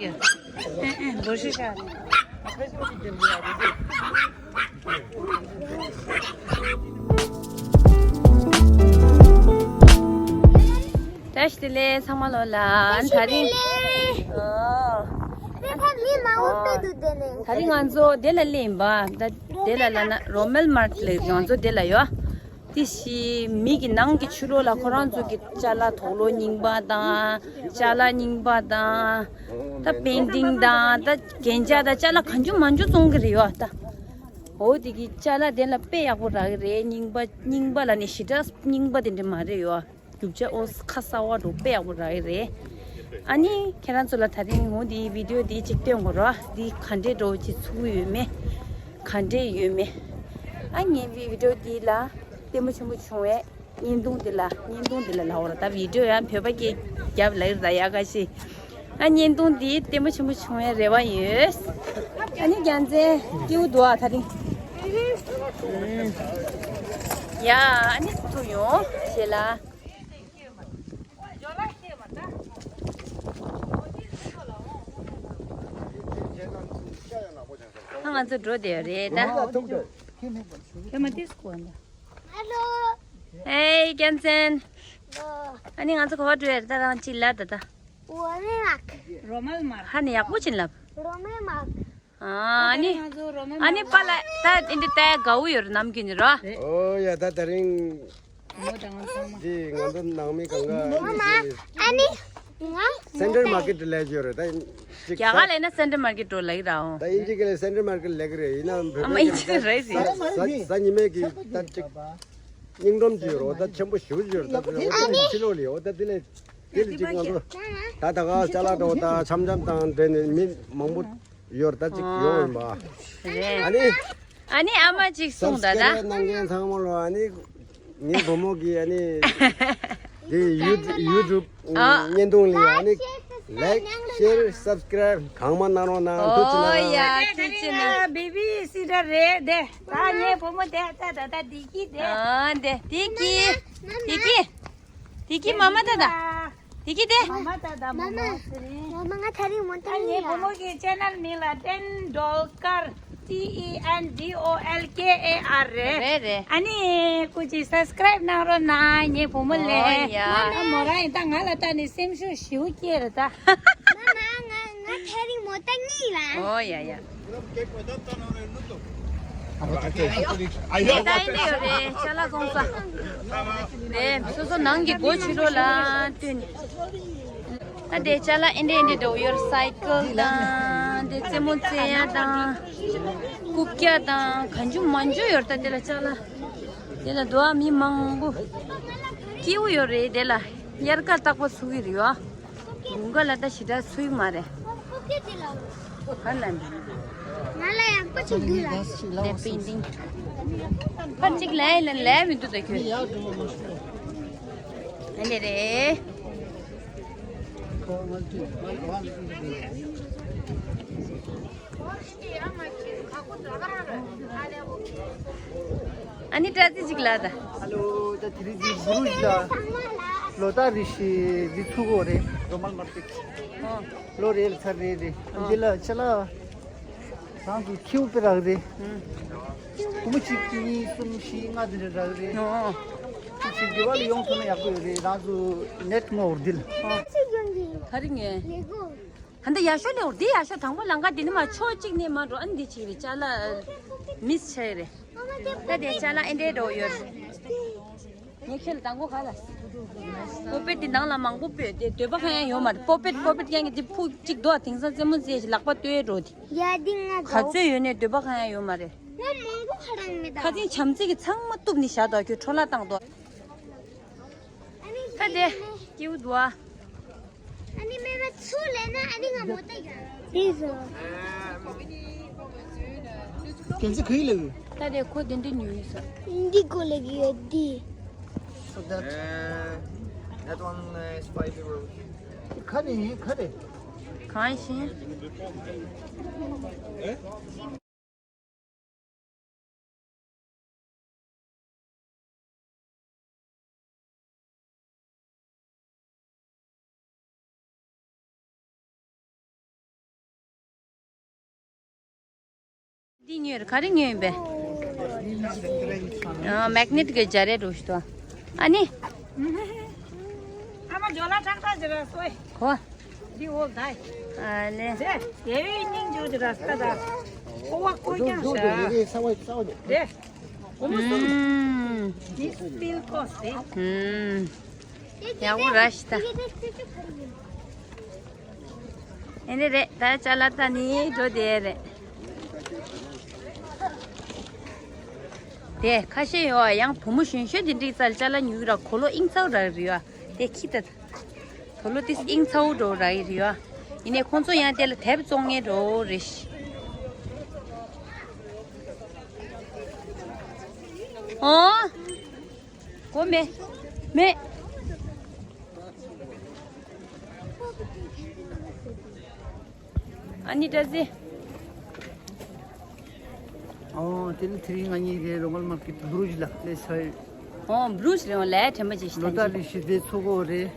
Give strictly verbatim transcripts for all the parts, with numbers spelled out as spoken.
ཨེ་ཨེ་འབོར་ཤི་ཤ། བཀྲ་ཤིས་བདེ་ལེགས་ཚང་མ་ལོ་ལ། ད་རིང་། ཨོ། ད་ད་མི་མང་པོ་དཔེ་འདུག་དེ་ནས། ད་རིང་ང་ཚོ་དེ་ལ་སླེབས་ཡིན་པ། ད་དེ་ལ་ལ་ན་རོ་མེལ་མར་ལ་ང་ཚོ་དེ་ལ་ཡོད། དེ་བཞིན་མི་གི་ནང་གི་ཕྱི་ལོགས་ལ་ཁོ་རང་ཚོ་གི་ཅ་ལག་དུག་ལོག་རྙིང་པ་དང་། ཅ་ལག་རྙིང་པ་དང་། ད་པེན་ཊིང་དང་། ད་རྒྱན་ཆ་དང་། ཅ་ལག་གང་བྱུང་མང་བྱུང་བཙོང་གི་རེད་ཡོད་ད། འོ་དེ་གི་ཅ་ལག་དེ་ལ་དཔེ་ཡག་པོ་རག་གི་རེད། རྙིང་པ་རྙིང་པ་ལ་ནི་ཞེ་དྲག་རྙིང་པ་དེ་འདྲ་མ་རེད་ཡོད། རྒྱུ་ཆ་ཨོ་ཁ་གསར་པ་འདྲ་པོ་དཔེ་ཡག་པོ་རག་གི་རེད། ཨ་ནི་ཁྱེད་རང་ཚོ་ལ་ད་རིང་འོ་དེ་བི་ཌི་ཡོ་དེ་གཅིག་སྟོན་དགོས་ར། དེ་ག་འདྲས་འདྲ་པོ་ཅིག་ཚུགས་ཡོད་མེད། ག་འདྲས་ཡོད་མེད། ཨ་ངའི་བི་ཌི་ཡོ་དེ་ལ་ལྟད་མོ་ཆེན་པོ་བྱུང་བས། བརྙན་ཐུང་འདི་ལ། བརྙན་ཐུང་འདི་ལ་ལབ་པ་རེད། ད་བི་ཌི་ཡོ་ཡང་བོད་པ་སྐད་རྒྱབ་ལབ་ཀྱི་རེད་ད་ཡག་ག་ཞིག་ཨ་བརྙན་ཐུང་འདི་ལྟད་མོ་ཆེན་པོ་བྱུང་བའི་རེ་བ་ཡོད། ཨ་ནི་རྒྱལ་མཚན་སྐྱིད་པོ་འདུག་ཨ་ད་རིང་། ཨུམ། ཡ་ཨ་ནི་ཐུག་ཡོང་ཞེས་ལ། ཨ་ང་ཚོ་འགྲོ་བསྡད་ཡོད་རེད་ད། ཁྱོད་མ་ཏིས་གོ་འདྲ། ཧེ་རྒྱལ་མཚན། ཨ་ནི་ང་ཚོ་ག་པར་འགྲོ་ཡ་རེད་ད། རང་གཅིག་ལ་ད་ད། ཧ་ནི་ཡག་པོ་ཕྱིན་ལབ། ཨ་ནི། ཨ་ནི་པཱ་ལགས་ད་འདི་འདྲ་ལྟ་ཡ་དགའ་བོ་ཡོད་རེད་ནམ་རྒྱུན་ནས་རོ། ཨོ་ཡ་ད་ད་རིང་འདི་ང་ཚོ་ནང་མི་གང་ག་ཨ་ནི། ང་སེན་ཊར་མར་ཀེཊ་ལ་ཡོད་རེད་ད། ཅིག་རྒྱ་གར་ལ་ཡིན་ན་སེན་ཊར་མར་ཀེཊ་འགྲོ་ལབ་ཀྱི་རེད་ཨོ། ད་དབྱིན་ཇི་སྐད་ལ་སེན་ཊར་མར་ཀེཊ་ལབ་ཀྱི་རེད། ཡིན་ནའང་བོད་ཨ་མ་དབྱིན་ཇི་རེད་ཟེར། གཟའ་ཉི་མའི་གི་ད་ཅིག་སྙིང་སྒྲོམ་ཅིག་ཡོད་རེད་ད། ཆེན་པོ་ཞེ་པོ་ཅིག་ཡོད་རེད་ད། ཕྱི་ལོགས་ལ་ཡོད་ད། དེ་ལས་དེ་ལ་ཅིག་ང་ཚོ་ད་ད་ག་ཅ་ལག་འདྲ་པོ་ད་འཆམ་འཆམ་དང་འབྲེལ་ནས་མི་མང་པོ་ཡོད་རེད་ད། ཅིག་ཡོང་ཡིན་པ། རེད། ཨ་ནི། ཨ་ནི་ཨ་མ་ཅིག་གསུངས་ད་ད། སབ་སི་ཀེ་རབ་གནང་མཁན་ཚང་མ་ལ་ཨ་ནི། ངའི་བུ་མོ་གིས་ཨ་ནི། དེ་ཡུ་ཡུ་ཊུབ་ཨ། བརྙན་ཐུང་ལ་ཨ་ནི། ལའིཀ་ཤེར་སབ་སི་ཀེ་རབ་གང་མང་གནང་རོགས་གནང་། ཐུགས་རྗེ་ཆེ་གནང་། ཨོ་ཡ་ཐུགས་རྗེ་ཆེ་གནང་། བེ་བི་སི་ཊར་རེད་དེ། ད་ངའི་བུ་མོ་དེ་ད་ད་ད་བདེ་སྐྱིད་དེ། ཨ་དེ་བདེ་སྐྱིད། བདེ་སྐྱིད། བདེ་སྐྱིད་མ་མ་ད་ད། བདེ་སྐྱིད་དེ། མ་མ་ད་ད་མ་མ་ཟེར་རེད། མ་མ་ང་ད་རིང་མོ་ད་ངའི་བུ་མོ་གི་ཅེ་ནལ་མིང་ལ་ཏེན་ཌོལ་ཀར། T E N D O L K A R རེད། རེད་རེད། ཨ་ནི་སྐུ་མཁྱེན་སབ་སི་ཀེ་རབ་གནང་རོགས་གནང་། ངའི་བུ་མོ་ལ། ཨོ་ཡ། ཨ་མོ་རང་ཡིན་ད་ང་ལ་ལྟ་ནས་སེམས་ཤུགས་ཞེ་པོ་སྐྱེས་རེད་ད། མ་མ་ང་ང་ད་རིང་མོ་ད་གཉིད་ལ། ཨོ་ཡ་ཡ། ཨ་ད་ཨེ་འདྲ་ཡོད་རེད་ཅ་ལག་བཙོང་ས། རེད་སོ་སོ་ནང་གི་སྒོ་ཕྱི་ལོགས་ལ་བཏོན། ད་དེ་ཅ་ལག་ཨེ་འདྲ་ཨེ་འདྲ་འདྲ་པོ་ཡོད། སའི་ཀལ་དང་དེ་རྩེད་མོ་རྩེ་ཡ་དང་། རྐུབ་བཀྱག་དང་གང་བྱུང་མང་བྱུང་ཡོད་རེད་ད་དེ་ལ་ཅ་ལག་དེ་ལ་འགྲོ་བ་མི་མང་པོ་སྐྱིད་པོ་ཡོད་རེད། དེ་ལ་དབྱར་ཁ་རྟག་པར་ཚུགས་ཀྱི་རེད་ཡ། དགུན་ཁ་ལ་ད་ཞེ་དྲག་ཚུགས་ཀྱི་མ་རེད། ཧ་ལམ། ང་ལ་ཡག་པོ་ཅིག་འདུག་ལ། དེ་པིན་ཏིང་། ཕར་གཅིག་ལས་ལས་ལས་མི་འདུག་ད་ཁྱོད། ཨ་ནི་རེད། ཨ་ནི་བཀྲ་ཤིས་ཅིག་ལ་ད། ཧ་ལོ། ད་དེ་རིང་འདི་བུ་རུ་ཞིག་ལ་ལོ་ལྟར་རེ་བཞིན་འདི་ཚུགས་ཀྱི་ཡོད་རེད། རོ་མལ་མར་ཀེཊ། ཨོ། ལོ་རེ་ལ་ཚར་རེ་རེད། ཨོ། འདི་ལ་ཅ་ལག་རང་ཚོ་ཁྱེའུ་དཔེ་རག་རེད། ཨུམ། བུ་མོ་གཅིག་གཉིས་གསུམ་བཞི་ལྔ་འདི་འདྲ་རག་རེད། ཨོ། ཁྱེད་ཀྱིས་འདི་བ་ལ་ཡོང་ཐུབ་ན་ཡག་པོ་ཡོད་རེད། རང་ཚོ་ནེཊ་མོ་འོར་འདི་ལ། ཨོ། ག་རེ་ངས། ཧན་ད་ཡག་ཤོས་ལེའོ། འདི་ཡག་ཤོས། དང་པོ་ལམ་ཁ་འདི་ནི་མ་ཕྱོགས་གཅིག་ནས་མ་འགྲོ། ཨ་ནི་འདི་ཅིག་རེད། ཅ་ལག་མིས་བྱས་རེད། ད་དེ་ཅ་ལག་ཨེ་འདྲའི་འགྲོ་ཡོད། ངས་ཁྱེད་ལ་དང་པོ་ག་ལ། པོ་པེ་འདི་ནང་ལ་མང་པོ་སྤོས་ཏེ་འདོད་པ་གང་ཡང་ཡོད་མ་རེད། པོ་པེ་པོ་པེ་རྐྱང་གི་འདི་ཕུག་གཅིག་འདུག་དེང་སང་རྩེད་མོ་རྩེ་ཞིག་ལག་པ་ལྟོས་འགྲོ་དེ། ཡ་འདི་ང་ག་ཚོད་ཡོད་ནས་འདོད་པ་གང་ཡང་ཡོད་མ་རེད། ང་མང་པོ་ཁ་རང་མེད་ད། ཁ་སང་བྱམས་བརྩེ་གི་ཚང་མ་གཏུབ་ནས་བཞག་འདུག་ཁྱོད་འཕྲོ་བརླག་བཏང་འདུག་ད་དེ་སྐྱིད་པོ་འདུག་ཨ། ཨ་ནི་མེ་མ་ཚུར་ལེན་ན་ཨ་ནི་ང་མོ་ཏ་ཡ། དེ་ཟོ། གལ་སྲིད་ག་ཡི་ལེགས། ད་དེ་ཁོ་དེ་འདྲ་ཉོས་ས། འདི་ཀོ་ལེགས་ཡོད་འདི། So that that one is five euros. ཁ་ནས་ཁ་རེད། གང་ཡིན། འདི་ཉོས་རེད། ག་རེ་ཉོས་ཡིན་པས། ཨ། མེག་ནེཊ་གི་སྦྱར་རེད་འགྲོ་ཞུ་དོ། ཨ་ནི། ཨ་མ་ཇོ་ལ་ཁྲག་ཁྲག་ཟེར་བ་སོས། གོ། འདི་འོ་ད། ཨ་ལེ། རེད། དེ་བས་སྙིང་རྗེ་རེད་ད་ད། ཁོ་བ་ཁོ་ཀྱང་ཤ། རེད། ཨུམ། འདི་སྤིལ་ཀོས་རེད། ཨུམ། ཡག་པོ་ར་ཤི་ད། ཨེ་ནི་རེད། ད་ཅ་ལག་ད་ནི་འགྲོ་དེ་རེད། དེ་ཁ་ཤས་ཡོད་ཡང་བུ་མོ་གཞོན་གཞོན་དེ་འདྲའི་རྩལ་ཅ་ལག་ཉོ་གི་ར། གོ་ལོ་ཨིང་ཚའོ་ར་རེད་ཡ། དེ་ཁྱི་ད། གོ་ལོ་དེ་ཨིང་ཚའོ་འགྲོ་ར་ཡི་རེད་ཡ། ཡིན་ནའི་ཁོང་ཚོ་ཡང་དེ་ལ་དེབ་བཙོང་མཁན་འགྲོ་རེད་ཤི། ཨོ། གོ་མེད། མེད། ཨ་ནི་བཀྲ་ཤིས། ཨོ། དེ་ནི་དེ་རིང་ང་གཉིས་ཀྱི་རོང་མ་མར་ཀེཊ་བུ་རུ་ཇི་ལ་སླེབས་ཚར་ཡོད། ཨོ། བུ་རུ་ཇི་རེད་ལས་དྲན་པ་ཅིག་ཤི་ལོ་ད་ལྟ་རེ་ཞིག་དེ་ཚོ་གོ་རེད།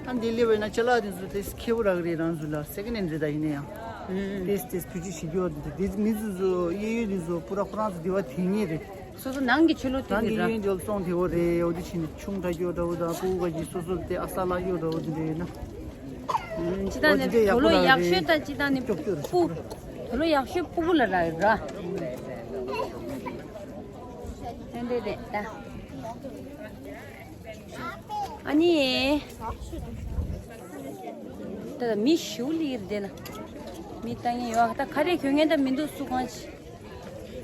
ཨུམ། ཨ་འདི་སླེབས་པ་ཡིན་ན་ཅ་ལག་དེ་ཚོ་དེ་ཁེ་པོ་རག་རེད། རང་ཚོ་ལ་སེ་ཀེན་ཧེན་རེད། ད་ཡིན་ན་ཡང་། ཨུམ། དེ་དེ་བེད་སྤྱོད་བྱེད་རྒྱུ་དེ་དེ་མི་ཚོ་ཚོ་གཡས་གཡོན་དེ་ཚོ་པུ་ར་ཁོ་རང་ཚོ་དེ་བ་དེ་ངེས་རེད། སོ་སོ་ནང་གི་ཆོས་ལུགས་དེ་རང་གི་གི་ར། གཡས་གཡོན་དེ་བ་བཙོང་དེ་བ་རེད། འོ་དེ་ཕྱིན་ཆུང་དྲག་རྒྱུ་འདྲ་བོ་དང་ཀུ་ཀུ་ག་གི་སོ་སོ་དེ་ཨ་ས་ལ་གཡོ་འདྲ་བོ་དེ་འདྲ་ཡོད་ན། ཨུམ། ཅི་ད་ནི་དོ་ལོ་ཡག་ཤོས་ད་ཅི་ད་ནི་སྤུ། དོ་ལོ་ཡག་ཤོས་སྤུ་གུ་ལ་རག་ར། དེ་འདྲ་རེད་ད། ཨ་ནི། ད་མི་ཞུ་ལིར་དེ་ལ། མི་ལྟ་ངན་ཡོད་ད། ག་རེ་གྱོན་ངན་ད་མི་འདུག་སུ་གང་ཅི།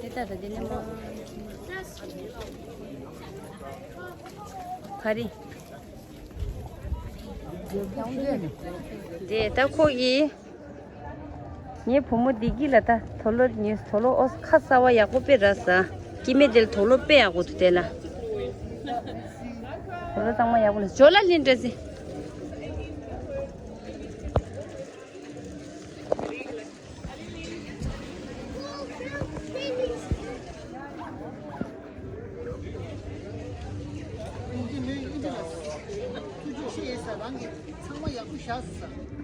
དེ་ད་ད་དེ་ནི་མ། ག་རེ། དེ་ད་ཁོ་ཡི། ངའི་བུ་མོ་བདེ་སྐྱིད་ལ་ད་དོ་ལོ་ཉོས། དོ་ལོ་ཨོ་ཁ་ས་བ་ཡག་པོ་དཔེ་ར་ས། སྐྱེ་དམན་དེ་ལ་དོ་ལོ་དཔེ་ཡག་པོ་འདུག་དེ་ལ། དོ་ལོ་གཙང་མ་ཡག་པོ་ལ་ཇོ་ལ་ལིན་འདྲ་ཟེ།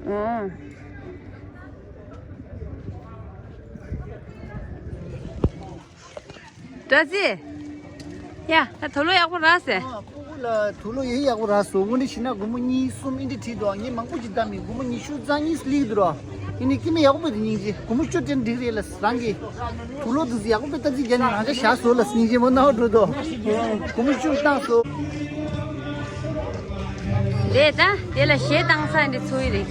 ཨང་། བཀྲ་ཤིས། ཡ། ད་དུག་ལོག་ཡག་པོ་རག་ཟེར། ཨ། སྤུ་གུ་ལ་དུག་ལོག་ཡེ་ཡག་པོ་རག་སོང་། དངོས་གནས་བྱས་ན་སྒོར་མོ་གཉིས་གསུམ་ཨིན་དྲི་ཁྲིད་འདུག་ངས་མང་པོ་ཅིག་བཏང་མེད། སྒོར་མོ་ཉི་ཤུ་རྩ་གཉིས་སླེབས་འདུག་ར། ཡིན་ནའི་སྐྱེ་དམན་ཡག་པོ་དཔེ་དེ་སྙིང་རྗེ། སྒོར་མོ་བཅུ་སྤྲད་འགྲིག་རེད་ལ། རང་གིས་དུག་ལོག་དུག་ཡག་པོ་དཔེ་ལྟ་ཚིག་རྒྱག་ནས་རང་ཅག་བཞག་སོང་ལ་སྙིང་རྗེ་མོ་རྣ་བ་འགྲོ་འདུག་སྒོར་མོ་བཅུ་བཏང་སོང་། དེ་ད་དེ་ལ་གཞས་བཏང་ས་འདི་ཚུགས་ཡི་རེད།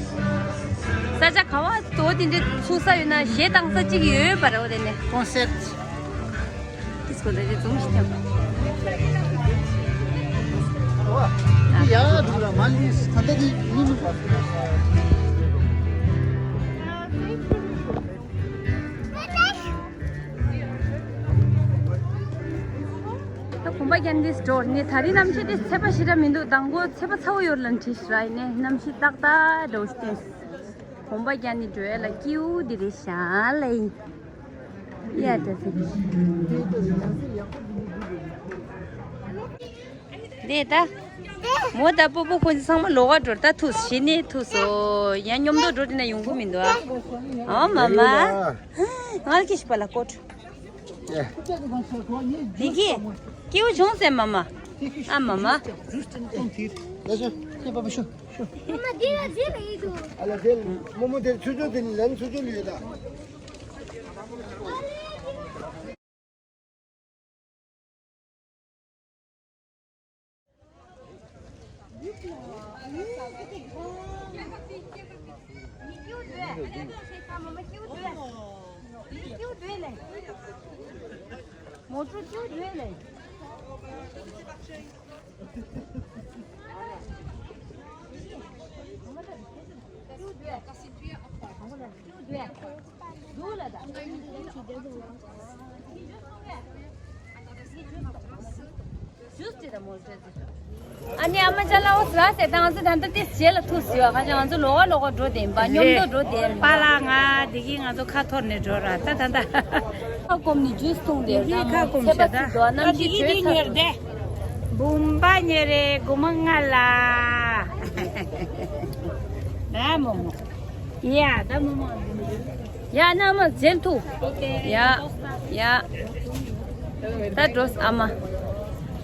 ས་ཆ་ག་བ་དོ་དེ་འདྲའི་ཚུགས་ས་ཡོད་ན་གཞས་བཏང་ས་གཅིག་ཡོད་པ་རེད། འོ་དེ་ནས་ཀོན་སེར་ཊི། ཏིས་ཀོ་ལ་རེ་ཛུམ་ཞིག་ཐེབས། ཡ་འདུག་ལ་མ་ལིས་ད་ལྟ་དེ་མི་མི་པ། ད་གོམ་པ་རྒྱག་འདི་སྤྲོ་ནས་ད་རིང་གནམ་གཤིས་དེ་ཚད་པ་ཞེ་དྲག་མི་འདུག་དང་པོ་ཚད་པ་ཚ་བོ་ཡོད་ལ་འཁྲིས་ར་ཡིན་ནས་གནམ་གཤིས་ཏག་ཏག་འདྲ་བོ་ཞིག་བསྟན། གོམ་པ་རྒྱག་ནས་འགྲོ་ཡ་ལ་སྐྱིའུ་འདི་རེད་ཤག་ལེ། ཡ་ད་ཟེར། དེ་ད། མོ་ད་སྤོ་བོ་ཁོ་ཚང་མ་ལོགས་ཀ་འགྲོ་ད་ཐུག་ཞི་ནས་ཐུག་སོ་ཡང་སྙོམ་དུ་འགྲོ་དེ་ན་ཡོང་གི་མི་འདུག་ཨ། ཨོ་མ་མ། ང་ལ་ཁྱི་ཤི་པ་ལ་ཀོ་ཁྲུ། དེ་གི་སྐྱིའུ་བྱུང་ཟེར་མ་མ། ཨ་མ་མ། ལ་ཤོ་ཁྱི་པ་པ་ཤོ་ཤོ། མ་མ་དེ་ལ་དེ་ལ་ཡིན་འདུག་ཨ་ལ་དེ་ལ་མོ་མོ་དེ་ཚུར་ཚུར་དེ་ལན་ཚུར་ཚུར་ལུས་ད། ཨ་ནི་ཨ་མ་ཅ་ལག་འོ་ཟ་ཟེར་ད་ང་ཚོ་ད་ལྟ་ཏིས་རྗེས་ལ་ཐུག་ཟེར་བ་ཁ་ཅག་ང་ཚོ་ལོགས་ཀ་ལོགས་ཀ་འགྲོ་བསྡད་ཡིན་པ། སྙོམ་དུ་འགྲོ་བསྡད་ཡིན་པ། པཱ་ལགས་ང་བདེ་སྐྱིད་ང་ཚོ་ཁ་འཐོར་ནས་འགྲོ་ར་ད་ད་ད། ཁ་སྐོམ་ནས་ཇུས་འཐུང་བསྡད་ཡོད་ད། ཁ་སྐོམ་ཚད་པ་ཞེ་ད། ཚིག་འདུག་གནམ་ཨ་གཤིས་དེ་ཆོས་ཚ། ཉེར་བདེ། བུམ་པ་ཉེ་རེ་སྒོར་མོ་ལྔ་ལ། ན་མོ་མོ། ཡ་ད་མོ་མོ། ཡ་ན་མ་ཟེར་ཐུ། ཡ་ཡ། ད་འགྲོ་ཨ་མ།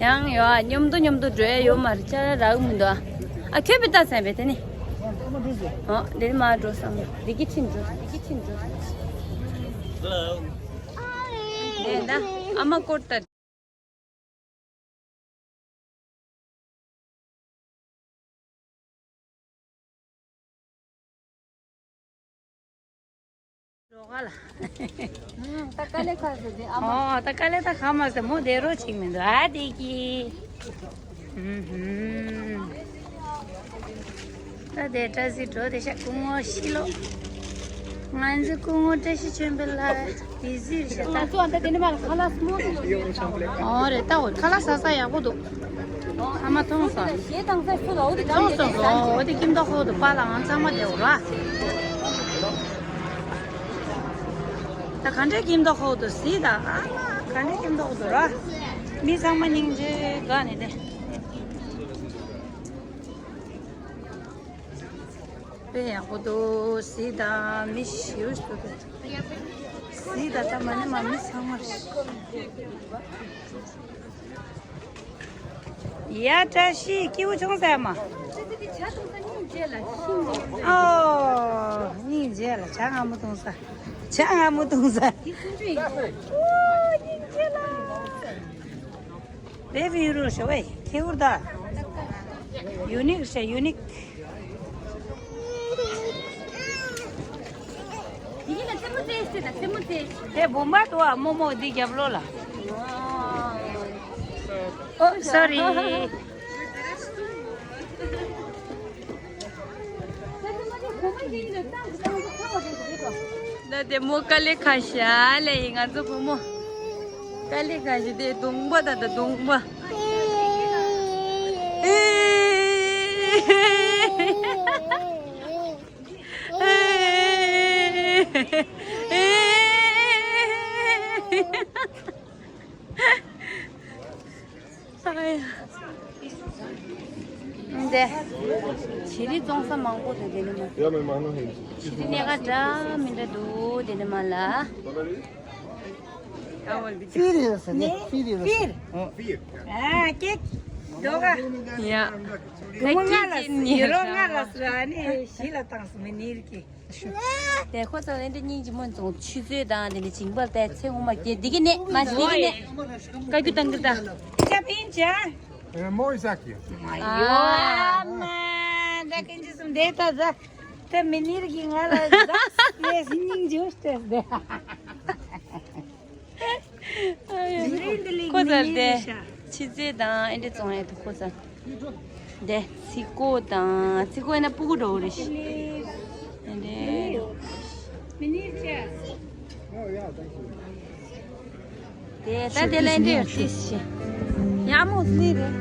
ཡང་ཡ་མཉམ་དུ་མཉམ་དུ་འགྲོ་ཡ་ཡོད་མ་རེད་ཅ་རག་མི་འདུག་ཨ་ཁྱོད་པི་ཏ་སེམས་པས་དེ་ནི། ཨོ་དེ་ནི་མ་འགྲོ་བསམ། འདི་གི་ཁྱིམ་འགྲོ། འདི་གི་ཁྱིམ་འགྲོ། དེ་ད་ཨ་མ་སྐོར་ལྟ། རོགས་ལ། ད་དཀའ་ལས་ཁག་ཟེར་དེ་ཨ་མ། ཨོ་ད་དཀའ་ལས་ད་ཁག་མ་ཟེར་མོ་བསྡད་རོགས་ཅིག་མི་འདུག་ཨ་དེ་གི། ཧུམ་ཧུམ། ད་དེ་བཀྲ་ཤིས་འགྲོ་དེ་ཤ་སྐུ་ངོ་ཤི་ལོ། ང་ཚོ་སྐུ་ངོ་བཀྲ་ཤིས་ཆོས་འཕེལ་ལ་བི་ཟི་རེད་ཤག་ད། ང་ཚོ་ཨ་ད་དེ་ནི་མར་ཁ་ལག་སྨོ། ཨོ་རེད་ད། འོ་ཁ་ལག་ཟ་ས་ཡག་པོ་འདུག་ཨ་མ་མཐོང་སོང་། ཞེ་དང་ས་སུ་ལ་འོ་དེ་མཐོང་སོང་གོ། འོ་དེ་ཀིམ་ཏོག་ཧོ་དུ་པ་ལ་ང་ཚང་མ་དེ་འོ་ར། ད་ག་འདྲའི་ཀིམ་ཏོག་ཧོ་དུ་སི་ད་ཨ་མ་ག་འདྲའི་ཀིམ་ཏོག་ཧོ་དུ་ར། མི་ཚང་མ་སྙིང་རྗེ་དགའ་ནི་དེ། དཔེ་ཡག་པོ་འདུག་གཟིགས་དང་མི་ཞིའུ་ཞིག་འདུག་གཟིགས་དང་ད་མ་ནི་མ་མི་ཚང་མ་རེད། ཡ་བཀྲ་ཤིས་སྐྱིད་པོ་བྱུང་ཟེར་མ། ཨོ་སྙིང་རྗེ་ལ་ཇ་མངར་མོ་འཐུང་ས། ཇ་མངར་མོ་འཐུང་ས། ཨོ་སྙིང་རྗེ་ལ། Baby, you look so, hey, cute, da. Unique, say unique. དེ་བུམ་པ་དུ་བ་མོ་མོ་འདི་རྒྱབ་ལོགས་ལ། Oh, sorry. ད་དེ་མོ་དཀའ་ལས་ཁག་ཤ་ལེ་ཡིན་ང་ཚོ་བུ་མོ། དཀའ་ལས་ཁག་ཤ་དེ་གདོང་པ་ད་ད་གདོང་པ། འདི། བྱི་རིལ་བཙོང་ས་མང་པོ་འདུག་དེ་ནི་མ། ཡ་མེ་མ་ནོ་ཧེ། བྱི་རིལ་གནས་ག་འདྲ་མི་འདྲ་འདུག་དེ་ནི་མ་ལ། ཕིར་ཟེར་ནས་ཕིར་ཡོད་ཟེར། ཕིར། ཨ་ཀེག་དོ་ག་ཡ། དུ་མོ་ང་ལ་ཡོ་རོ་ང་ལ་ཟེར་ཨ་ནི་བྱི་ལ་བཏང་སོང་མི་ནིར་གི། དེ་ཁོ་ཚོ་ཨེ་འདྲ་སྙིང་རྗེ་མོ་ཚོ་ཆུ་ཚོད་དང་དེ་ནས་བྱིངས་པ་དེ་ཚེ་ངོ་མ་སྐྱེ་འདི་གི་ནས་མ་འདི་གི་ནས་བཀའ་བཀྱོན་བཏང་གི་ད། ཅ་པིན་ཅ། ཨེ་མོ་ཨི་ས་ཀི། ཡོ་ཨ་མ་ད་ཀིན་ཅི་སུམ་དེ་ད་ད་ད་མི་ནིར་གི་ང་ལ་ཟ་ནས་སྙིང་རྗེ་བོ་སྟེར་དེ། ཁོ་ཚར་ཏེ་ཕྱི་རྫས་དང་ཨེ་འདྲ་བཙོང་ཡས་དུ་ཁོ་ཚར། དེ་ཚི་ཀོ་དང་ཚི་ཀོ་ཡིན་ན་སྤུ་གུ་འགྲོ་གི་རེད་ཤི། ཨེ་འདྲ། དེ་ད་དེ་ལ་ཨེ་འདྲ་ཡོད་ཤི་ཤི། ཡ་མོ་སླེ་རེད།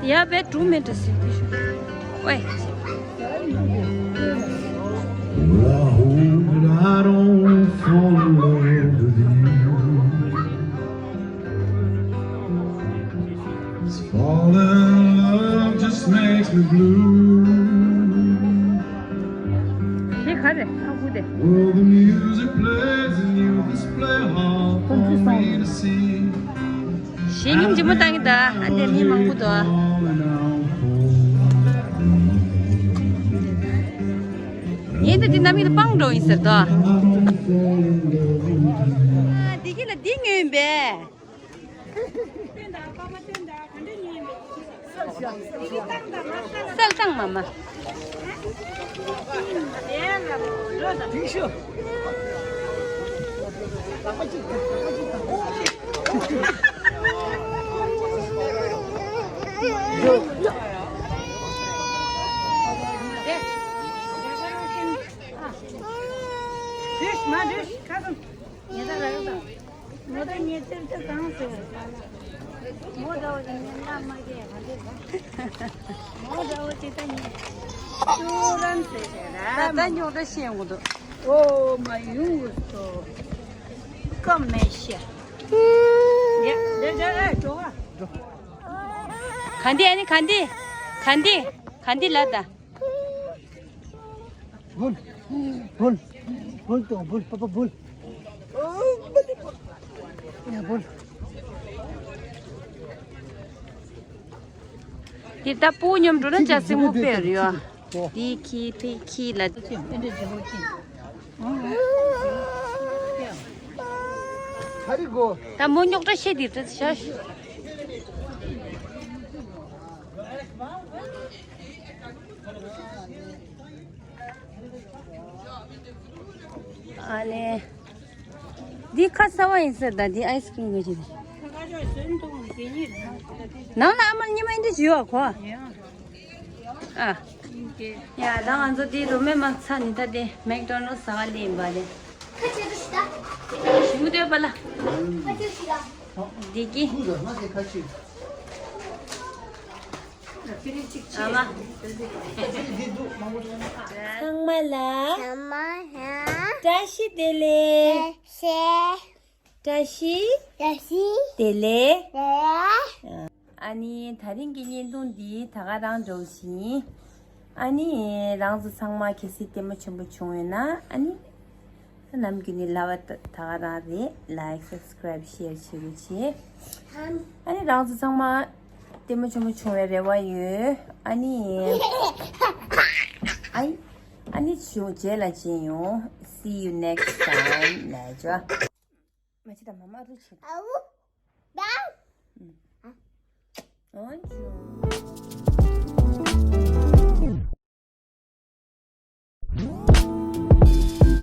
ཡ་བེ་ཊུ་མེ་ཊི་སི་ཀི་ཤུ། ཝེ། Well, I hope that I don't fall in love with you. Falling in love just makes me blue. དེ་ག་རེ་ཨ་ཁུ་དེ། Well, the music plays and you display how for me to see. གཞས་སྙིང་རྗེ་མོ་བཏང་གི་ད། ཨ་འདྲ་མི་མང་པོ་འདུག་ཨ། ངས་ད་འདི་རྣམ་གཡེང་ལ་སྤང་འགྲོ་ཡིན་ཟེར་ད། ཨ་འདི་གི་ལ་འདི་ཉོས་ཡིན་པས། སལ་ཙང་མ་མ། མ་འདྲེས་ཁ་སང་ངེད་ད་ར་ཡོད་ད། ངོ་ད་ཉེ་ཚེར་ད་གང་ཟེར་བ་ལ། ངོ་ད་འོ་ཅི་ཉེ་ན་མ་གེ་ག་འདི། ངོ་ད་འོ་ཅི་ད་ཉེ། ཅུ་རན་ཟེར་ཟེར་ར། ད་ད་ཉོ་ད་ཤེས་ཡོང་གི་འདུག་ཨོ་མ་ཡོང་གི་སོ། ཀམ་མེ་ཤ། ཡ་ད་ད་ཨེ་འགྲོ་བ། ག་འདི་ཨ་ནི་ག་འདི། ག་འདི། ག་འདི་ལ་ད། བུལ། བུལ། བུལ་དང་བུལ། པ་པ་བུལ། ཡ་བུལ། འདི་ལྟ་བུ་སྙོམས་འགྲོ་ན་ཅ་སེ་མོ་དཔེ་རེད་ཡ། འདི་ཁྱི་དེ་ཁྱི་ལ། ད་མོ་རྙོག་དྲ་ཤེས་དེ་དྲི་ཤ། ཨ་ལེ། འདི་ཁ་ས་བ་ཡིན་ཟེར་ད་འདི་ཨའི་སི་ཀྲིམ་གོ་ཅི། ནང་ན་ཨ་མར་ཉི་མ་འདི་བྱིའུ་ཨ་ཁོ། ཨ། ཡ་ད་ང་ཚོ་འདི་རུ་མེ་མ་ཚ་ནི་ད་འདི་མེག་ཌོ་ནལ་ཟ་བ་ལེན་པ་ལེ། ཞི་མུ་དེ་པ་ལ། འདི་གི། ཨ་མ། ཚང་མ་ལ། ཚང་མ་ལ། བཀྲ་ཤིས་བདེ་ལེགས། བཀྲ་ཤིས། བཀྲ་ཤིས། བཀྲ་ཤིས། བདེ་ལེགས། བདེ་ལེགས། ཨ་ནི་ད་རིང་གི་བརྙན་ཐུང་འདི་ད་ག་རང་འགྲོ་བཞིན། ཨ་ནི་རང་ཚོ་ཚང་མ་གལ་སྲིད་ལྟད་མོ་ཆེན་པོ་བྱུང་ཡོད་ན་ཨ་ནི། ནམ་རྒྱུན་ནས་ལབ་པ་ད་ག་རང་རེད། ལའིཀ་སབ་སི་ཀ་རའིབ་ཤེར་བྱེད་རོགས་བྱེད། ཨ་ནི་རང་ཚོ་ཚང་མ་ལྟད་མོ་ཆེན་པོ་བྱུང་བའི་རེ་བ་ཡོད། ཨ་ནི། ཨ་ནི། ཨ་ནི་བྱུང་རྗེས་ལ་མཇལ་ཡོང་། See you next time. ལ་ཇོ། མ་ཅི་ད་མ་མ་རུ་ཆེ། ཨ་འོ། ཇོ།